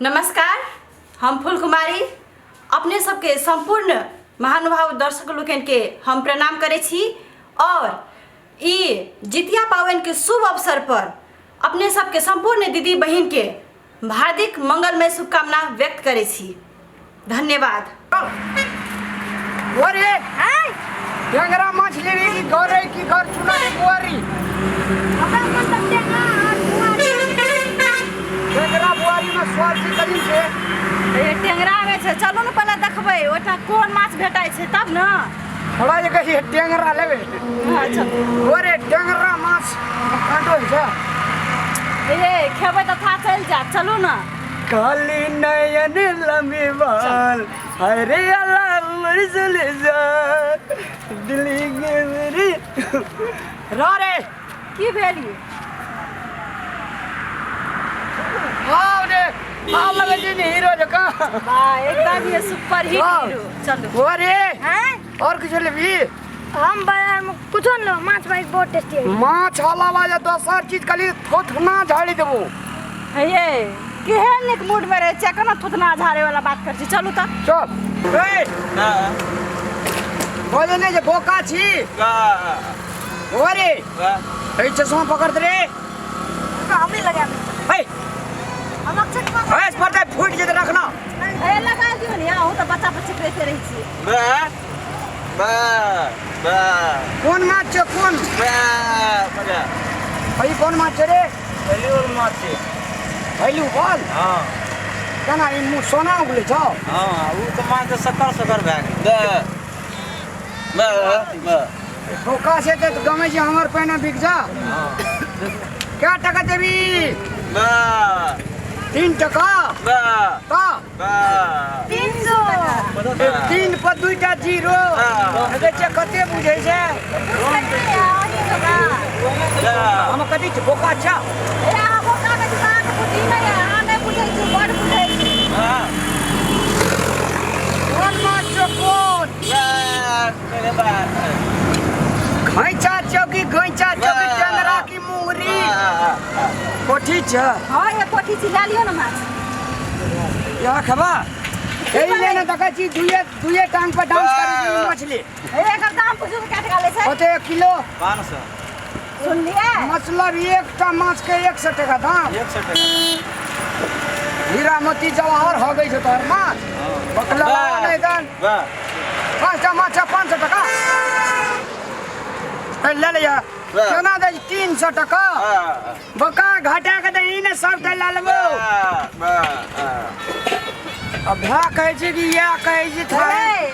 नमस्कार, हम फूल कुमारी अपने सबके संपूर्ण महानुभाव दर्शक लोकनि के हम प्रणाम करै छी और ई जितिया पाबनि के शुभ अवसर पर अपने सबके संपूर्ण दीदी बहिन के हार्दिक मंगलमय शुभकामना व्यक्त करै छी। धन्यवाद। अरे टेंगरा माछ लेबी की गरई की घर चुना की बुआरी? हमरा मन तऽ टेंगरा आर बुआरी। टेंगरा बुआरी में स्वाद छै करीम छै। ए, टेंगरा आबै छै, चलू ने पहिले देखबै ओहिठाम कोन माछ भेटै छै तब ने। थोड़ा जे कही टेंगरा लेबे। हाँ, चलू। अरे टेंगरा माछ कांटो होइ छै। ए, खेबै तऽ था चलि जायत, चलू ने। काली नयन लंबी बाल हरे अल्लाह मर्जल जा दिल्ली के मेरी रा रे। की भेल ई? हाँ रे, हाँ लगे जी नहीं हीरो जका। वाह, एकदम ये सुपर हिट वाह। हीरो। चलू। अरे हैं? और कुछ लेबी? हम बाजार में कुछो न लेब, माछ भाई बहुत टेस्टी है। माछ अलावा जे दोसर चीज खाली थोथना झाड़ी देबो। हे ये केहन नीक मूड में रहे छियै, केना थुथना झाड़े वाला बात करै छी। चलू तऽ। चल ए बोले ने जे बोका छी। अरे ए चश्मा पकड़ रे। हम ही लगा। ए हम अक्षर पकड़। ए स्पर्धा फूट जेते रखना। ए लगा दियौ ने, अहूँ तऽ बच्चा बच्ची कहते रहै छी। कोन माछ छै कोन? भाई कोन माछ छै रे? माछ छै। भैलू बोल। हँ। केना ई मुँह सोना उगलै छौ? हँ, ओ तऽ माछ तऽ सत्तर सत्तर भए गेल। बोका से तऽ गमै छै हमर पहिने बिक जा। कै टका देबी? 3 टका। तऽ 300। 3 पर 2टा 0। देखै छियै कते बुझै छै। हम कथी छी बोका छा? ए अहाँ बोका के छी, अहाँके बुद्धि नहि है, अहाँ नहि बुझै छी, बड़ बुझै छी। कोन माछ छौ कोन? घैचा छौ कि घैचा छौ कि टेंगरा की मुंगरी? कोठी छै। हँ, ये कोठी छी, लए लियौ ने माछ। यहाँ खेबा? एहि ले ने देखै छी दुए दुए टांग पर डांस करै छै ई मछली। ए, एकर दाम पूछू तऽ कए टका लै छै? कते किलो? 500। सुनलियै? मतलब एकटा माछ के 100 टका दाम। 100 टका। हीरा मोती जवाहर हो गई छै तोहर माछ। बकला नहीं दान। 5टा माछ 500 टका। ए, ले ले यार। केना दै 300 टका? बोका घटा के दही ने सबटा लऽ लेबो। अब भा कहै छै कि इएह कहै छै था। हे,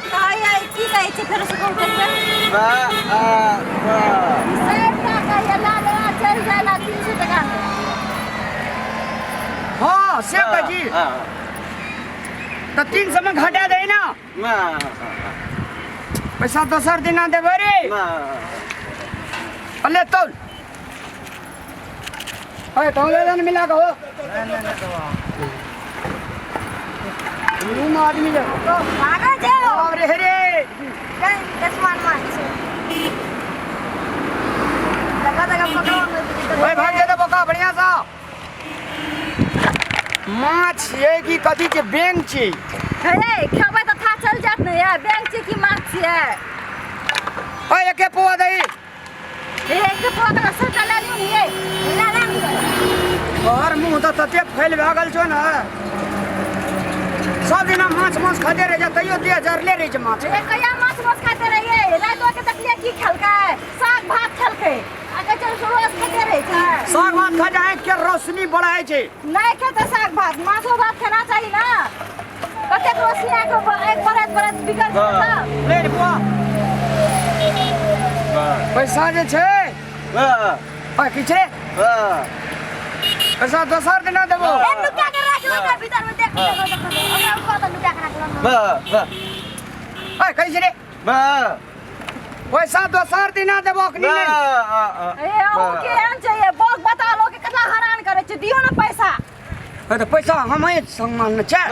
कहैया ई की कहै छै फेरो से कहू तऽ एकबेर। 60 टका ये लए लेला, चलि जाय ला 300 टका मे। हाँ से कहै छी तऽ 300 में घटा दे ना। पैसा दोसर दिना देबै रे। अले तौल। अरे तौल ले लेना मिला के हो। रूम आदमी जा। भागै जाओ। अरे रे। दसमान माछ छै। लगा लगा पकड़ो। ओए भाग जेतै बोका बढ़िया सा। माछ छियै कि कथी छै? बेंग छी। हे, खेबै तऽ था चलि जायत ने ये, बैंक छियै कि माछ छियै? ओए एके पौआ दही। हे, एके पौआ तऽ 80 टका लए लियौ ने ये। ला ला। तोहर मुँह तऽ तते फैल भए गेल छौ ने, सब दिना माछ माछ खाते रहे छै तैयो देह जरले रहै छै माछ। हे, कहिया माछ माछ खाते रहियै? रातिओ के देखलियै की खेलकै? साग भात खेलकै। आ कहै छै रोज खाते रहै छै। साग भात खा जाए के रोशनी बढ़ाय छै। नहि खेतै साग भात, माछो भात खेना चाही ने। कतेक रोशनी आँखि आँखि बढ़ैत बढ़ैत बिगड़ जेतै तब। ले रे बुआ। पैसा जे छै ओए की छै? पैसा दोसर दिना देबो। ए नुका के राख लो ओकरा भीतर में, देख देखो देखो ओकरा ऊपर तऽ नुका के राख लो। ओए कहै छै रे पैसा दोसर दिना देबो अखनी नहि। ए अहूँ केहन छै ये बक बता लोग के कतना हरान करै छै, दियौ ने पैसा। ए तऽ पैसा हमे संग मानने छै।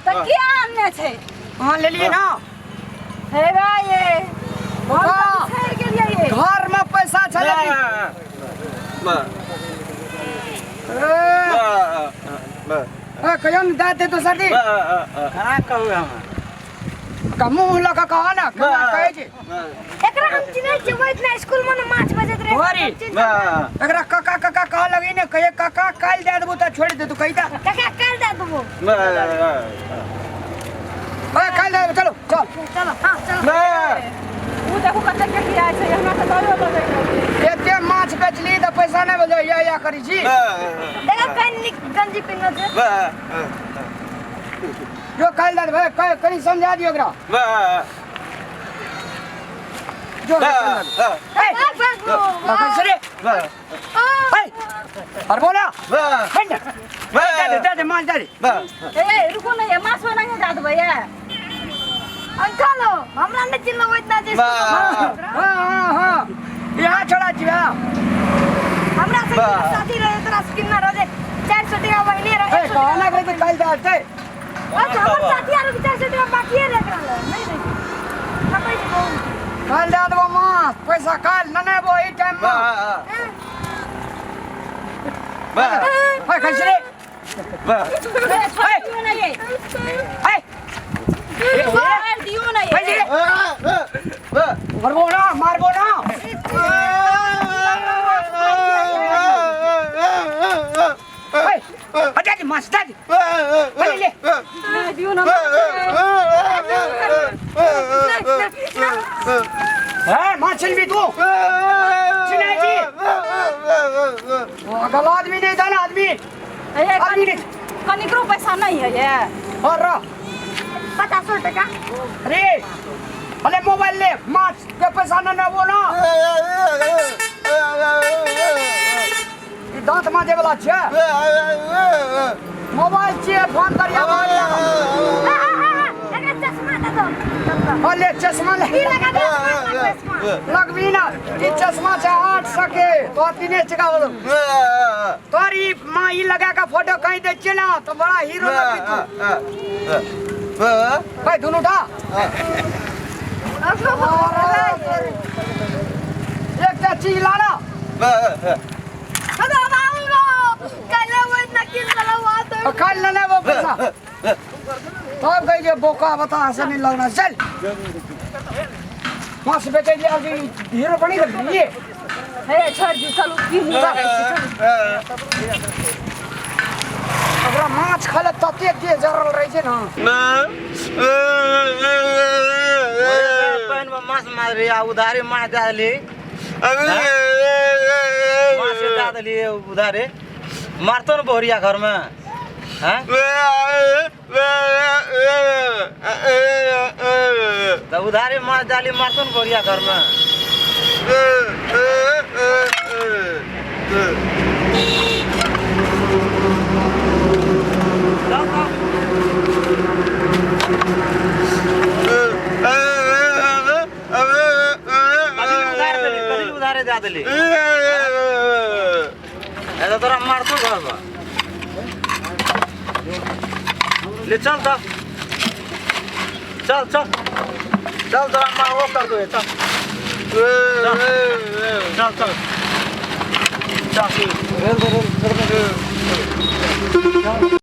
तऽ किया आनने छै? अहाँ लेलियै ना? हे भाई ये हम तऽ बिसरि गेलियै ये। घर में पैसा छलै। ए, ए कहियो ने दे दे दोसर दिन। केना कहू हम? का मुंह लऽ कऽ कह ना, केना कहै छै? एकरा हम चिन्है छियै, वो इतना स्कूल में माछ बजैत रहे। होरी। एकरा काका काका कह लगी ने, कहिए काका काल्हि दए देबो तऽ छोड़ि देतौ, कहि तऽ। काका काल्हि दए देबो। ए काल्हि दए देबो, चलो चल चलो। हाँ चलो। ओ देखू कते के किया छै, हमरा तऽ डरो लगै छै। एते माछ बेचली तऽ पैसा नहि भेलै, या या करै छी। देखा कनि नीक गंजी पिन्हने छै। जो काल्हि दए देबै, कनि समझा दियौ एकरा। जो काल्हि दए देबै। ए, भाग भाग तखन से रे। ए, और बोला। है ना? दे दे, दे दे, माछ दे दे। ए रुको ने, माछ वाला नहीं दए देबै ये। अंकल हो, हमरा नहि चिन्हलो इतना जे स्कूल में माछ हाँ हाँ हाँ, यहाँ छोड़ा छी बा। हमरा से साथी रहे, तोरा से कितना रहे 400 टका महीने रहे। ए कहना कहै काल्हि दए देतै। अच्छा हमर साथी आरो के 400 टका बाकिए रहे एकरा लग नहीं रहे। ठकै छै बहुत। काल्हि दए देबो माछ, पैसा काल्हि न नेबो ई टाइम में। ए कैसे रे? छोड़ दियौ ने ये। ए छोड़ दियौ ने ये। कैसे रे? मारबो ना, मारबो ना। ए दे दे माछ दे दे। ले ले। दियौ ने। ए माछ छिलबी तू? चिन्है छी? पागल आदमी नहीं था ना आदमी। आदमी नहीं। कनिकरो पैसा नहीं है ये। और रह। 50 टका। अरे अरे मोबाइल ले, माछ के पैसा न ना वो ना। ई दांत माजे वाला छै। मोबाइल छियै, फोन करिया मोबाइल लगा। एकरा चश्मा दे दो। अरे चश्मा ले। ई लगा दे चश्मा। लगबी ना, ई चश्मा छै 800 के, तो 3 टका बोलो। तोरी माँ ई लगा के फोटो कहीं दे छियै ना तो बड़ा हीरो लगबी तू। भाई दुनू उठा। एकटा चीज लाना। अरे बाबू काल्हि वो इतना किन वाला हुआ तो काल्हि न लेबो पैसा। तब कहि जे बोका बता से नहीं लगना, चल। माछ बेचै ले आब हीरो बनि गेल ये। हे छोड़ दियौ, चलू की मुँह लगै छै, चलू। ओकरा माछ खाय ले तते देह जरल रहै छै ना। पानि में माछ मारली आ उधारे माछ दए देली। माछ दए देली उधारे, मारतो ने बहुरिया घर में। हैं? तऽ उधारे माछ डाली मारतो ने बहुरिया घर में। कथी उधारे दए देली? ए तोरा मारतो घर में। ले चल तब, चल चल चल, तोरा मारबो कर दो, चल चल चल चल।